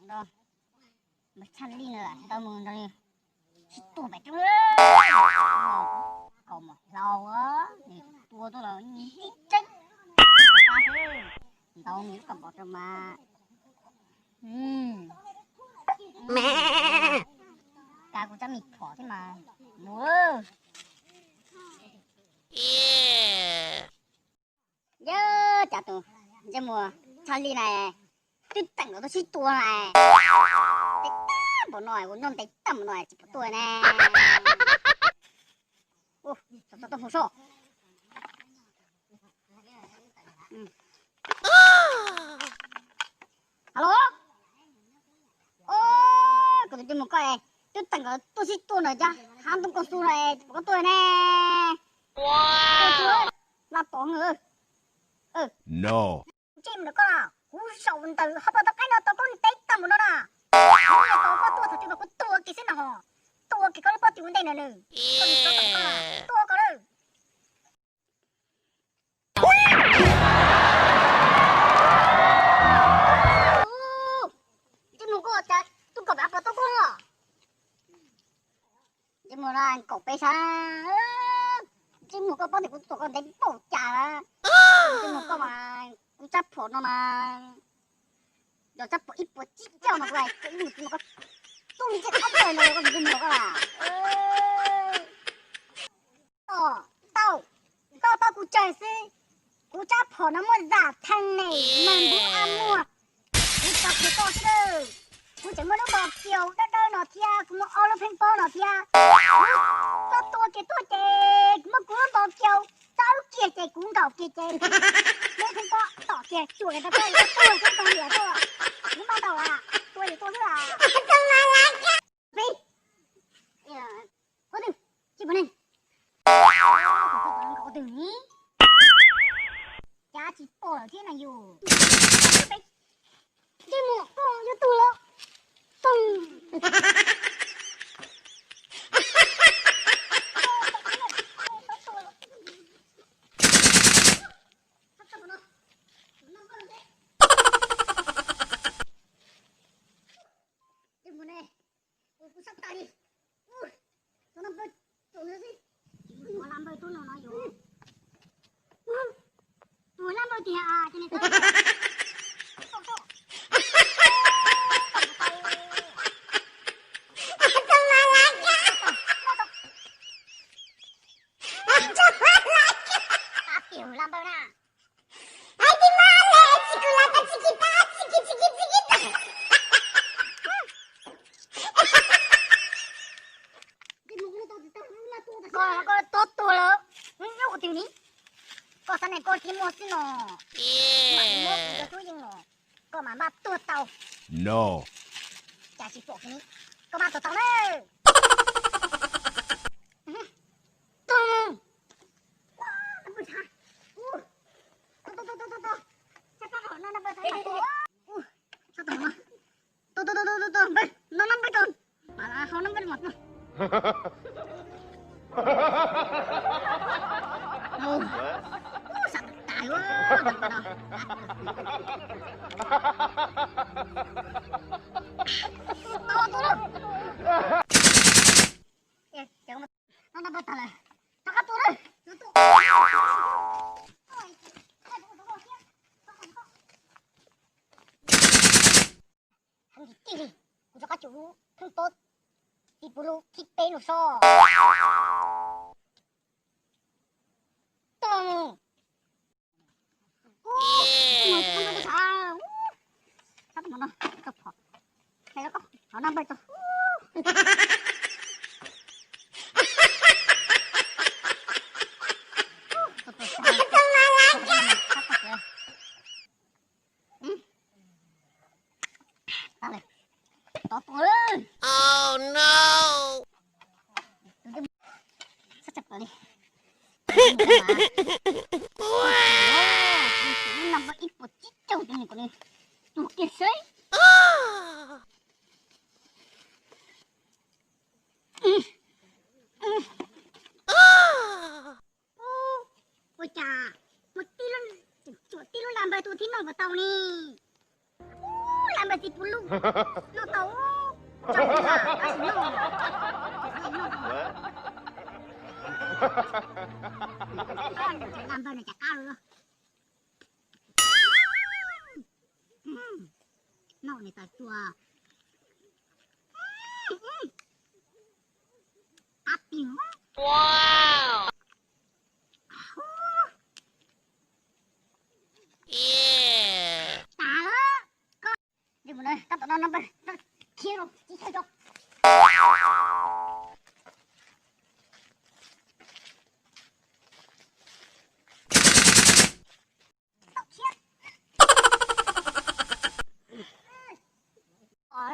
Nrog Mas Tshaj Lij no ntau mus nrog nws sib tua pem roob. Kaus mom hlau, nws tua tuaj los nws tib tseeb. Ntau nws lub kaus mom rau mas. Kav kuv tsab me phom thiab mas mus. Yog cas tus ntsej muag Tshaj Lij na twb teem los tuaj sib tua na. Ntev tag npaum no, kuv nyob ntev tag npaum no tsis pom tuaj ne. Tuaj mus soj. Alo, koj tus ntsej muag koj twb teem los tuaj sib tua na, cas hab ntoo kaus xu no pom koj tuaj ne. Vaj pom no. Ntsej muag koj, kuv zaum ntawm hauv paus tau qaib no tau koj ntev tag npaum no na. Kuv tau koj tuaj thaum twg mas kuv tua kiag xwb no ho. Tua kiag koj lub pob tw ua ntej no nws. Koj mus tso tau koj, tua koj lawm. Ntsej muag koj cas tub kom pab pov tau koj. Ntsej muag no kaum peb sab. Ntsej muag koj paub tias kuv tuaj koj ntev npaum cas lawm. Ntsej muag koj mas kuv tsab phom no mas yog tsab phom ib puas tsib caug mas kuv hais tias ib mus tsis muaj koj tub li ntsej koj pab pov no koj ntsej muag koj. Ntau, koj tau kuv tsawg xwb, kuv tsab phom no muaj zam thee ne, mas npub a muag. Kuv tau kuv toj xwb, kuv tseem muaj lub npos kiaus dawb dawb no thiab, kuv muaj ob lub pheej pob no thiab. Koj tua kiag tuaj ces kuv muab kuv lub npos kiaus txawb kiag ces kuv nkaum kiag ces lub pheej pob tom kiag tsuas kiag rau koj, koj tuag xwb tau liam tuaj. Kuv npaj tau as, tua yus tua xwb as. Peb, qhov twg, tsis pom ne. Qhov twg ne? Cas tsis pom lawm thiab na yus. Ntsej muag koj yuav tuag lawm. Toog. Ntsej muag ne, kuv sab tas li. Tus no npawg tus no xwb. Tus no npawg tus no no yus. Tus no npawg tiag ces nws tau. Ab, piam laj npawg na. Koj, koj tuag tuag lawm, nyob qhov twg ni? Koj xav ne koj tsis muaj xwb no. Muab kuv cov tub yeej los, koj mam npaj tuag tau. No. Cas tsis pom kiag ni, koj mam tuag tau na. Tuag mus. Ua, no npawg tag. Ua, tuag, tuag, tuag, tuag, tuag. Sab pab no no npawg tag. Ua, sab tom no. Tuag, tuag, tuag, tuag, tuag, npawg, no no npawg tuag. Mam los hau no npawg los tuag. Ua, sab tas ua, no npawg no. Tuag, tuag, tuag. No npawg tag lawm. Rov qab tua na. Heev tiag tiag li, kuv rov qab tsuas lub pheej pob tim puv lub thib peb no so. Tuag mus. Ub, ub, ub, ub, ub, no, koj phom. Hais rau koj, thov naj npawg tau. Tau lawm. Tov tua lawm. Sab tshaj plaws li. Lub naj npawg ib puas tsib caug tus nws kom nws tuag kiag seb. Ua cas muaj tib lub, tsuam tib lub naj npawg tua thib no puas tau ne? Ub, naj Txiv puv lub, noj tau, tsaus ntuj mas tab sis noj, noj, noj, noj, noj, noj, noj,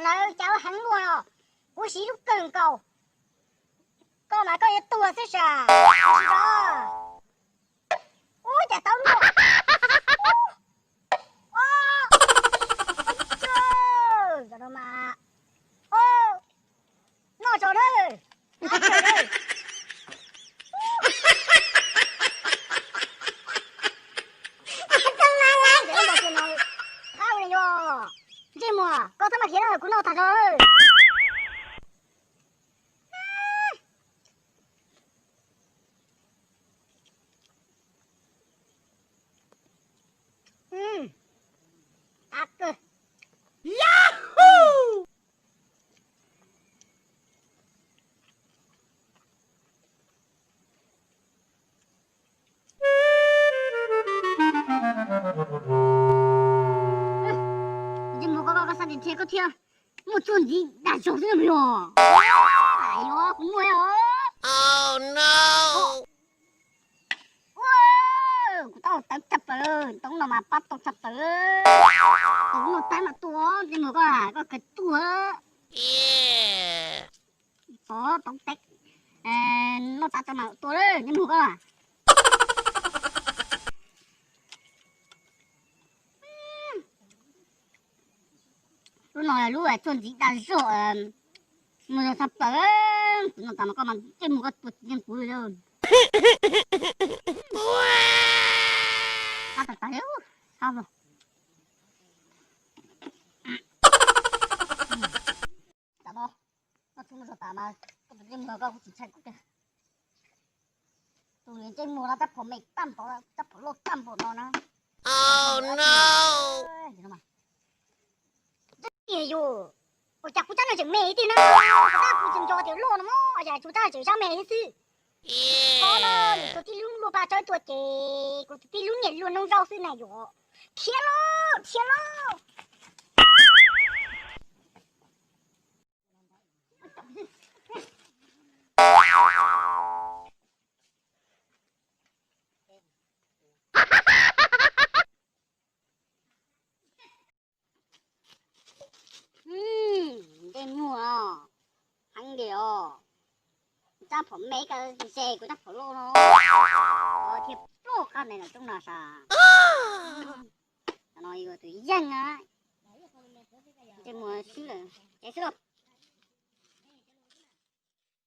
Lawv cas heev luaj los, kuv siv lub kawg nkaus, koj mas koj yuav tuag xwb sas. Ub, cas tau luaj. Noj tso na. Ntsej muag, koj txhob mas khiav na, kuv noj tag zog. Ntsej muag, koj, koj sab tes thiab koj thiab muaj txuj ntxiv dag zog xwb yog? Yog, kuv muaj os. Kuv tau tawv tshaj plaws, tau no mas pab tau tshaj plaws. Kuv no tag mas tua, ntsej muag koj, koj kawg tuag. Tov tau teb, noj tas tau mas tua, ntsej muag koj. Lub no lub txuj ntxiv dag zog, mus yog tshaj plaws. Kuv noj tas mas koj mas ntsej muag koj tua tsis yeej kuv li. Qab tas tas li, qab los. Tam no koj txhob mus zog tas mas koj tus ntsej muag koj kuj tsis ntshai kuv tiag. Tus ntsej muag no rab phom me tag npaum, rab phom loj tag npaum no na. Yus, ua cas kuv rab no tseem me tiag na, kuv rab kuv tseem nco tias loj no mog, ua cas kuv rab tseem rab me thiab xwb. Ov, yus tus tij lub luag paj tsawb tuaj ces kuv tus tij lub niam luag noog zaub xwb na yom. Khiav lauj, khiav lauj. Ntsej muag, heev li os. Rab phom me kawg, ze kuv rab phom loj no thiaj pluaj qab ntawd los roob no sas. No yuav tus yeej na. Ntsej muag swb lawm, ces xwb los.